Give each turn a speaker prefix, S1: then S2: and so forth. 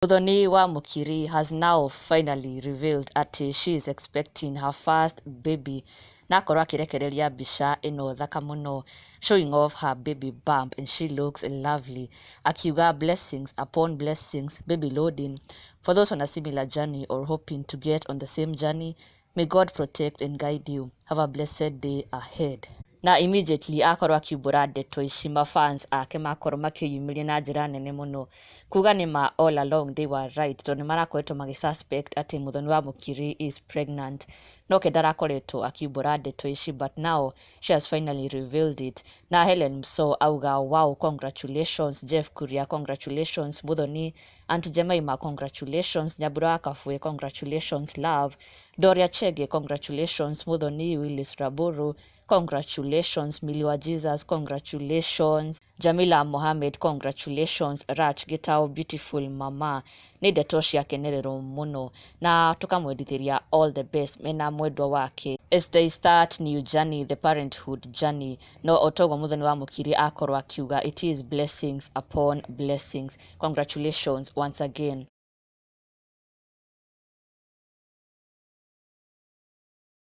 S1: Muthoni wa Mukiri has now finally revealed atĩ she is expecting her first baby, na akorwo akĩrekereria mbica ĩno thaka mũno showing off her baby bump, and she looks lovely, akiuga, "Blessings upon blessings, baby loading. For those on a similar journey or hoping to get on the same journey, may God protect and guide you. Have a blessed day ahead." Na immediately akorwo akiumbũra ndeto ici, mafans ake makorwo makĩyumĩria na njĩra nene mũno kuga nĩma all along they were right, tondũ nĩmarakoretwo magĩ suspect atĩ Muthoni wa Mukiri is pregnant, no ke ndarakoretwo akiumbũra ndeto ici, but now she has finally revealed it. Na Helen Mso auga, "Wow, congratulations." Jeff Kuria, "Congratulations, Muthoni." Aunt Jemima, "Congratulations." Nyambura wa Kabwe, "Congratulations, love." Doria Chege, "Congratulations, Muthoni." Willis Raburu, "Congratulations." Miliwa Jesus, "Congratulations." Jamila Mohammed, "Congratulations." Rach Gitao, "Beautiful mama." Nĩ ndeto ciakenererwo mũno na tũkamwendithĩria all the best mena mwendwa wake as they start new journey, the parenthood journey. No otoguo Muthoni wa Mukiri akorwo akiuga, it is blessings upon blessings. Congratulations once again.